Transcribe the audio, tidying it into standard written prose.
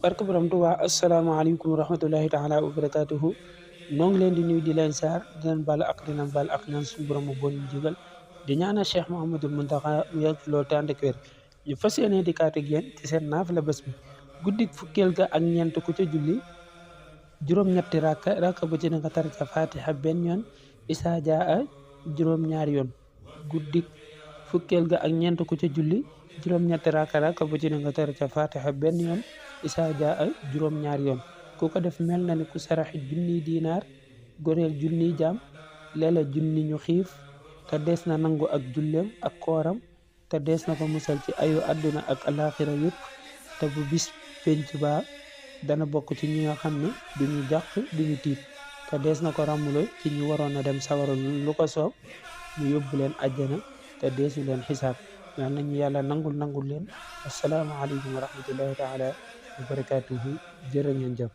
barke borom Tuubaa asalaamaaleykum wa rahmatullahi taala wa barakaatuhu noo ngi leen di nuyu di leen saar di leen baal ak di leen baal ak ñaan suñu borom mu bon jigal di ñaanal Cheikh Mouhamadul Mountakha mu yàgg lool te ànd ak wér ñu fas yéene di kaat ak yéen ci seen naafila bés bi guddik fukkeel ga ak ñeent ku ca julli juróom-ñetti rakka bu ci ne nga tar ca fatiha benn yoon isaa jaa juróom-ñaari yoon guddik fukkeel ga ak ñeent ku ca julli juróom-ñetti rakka bu ci ne nga tar ca fatiha benn yoon isaa jaa juróom-ñaari yoon ku ko def mel na ni ku saraxi junniy diinaar goreel junniy jaam leela junni ñu xiif te dees na nangu ak julleem ak kooram te dees na ko musal ci ayu àdduna ak alaxira yëpp te bu bis penc ba dana bokk ci ñi nga xam ne duñu jàq duñu tiit te dees na ko ràmmulo ci ñu waroon a dem sawara lu ko soob ñu yóbbu leen àjjana te deesu leen xisaab yal nañu yàlla nangul leen asalaamaaleykum wa rahmatullahi taala wa barakaatuhu jërë ngeen jëf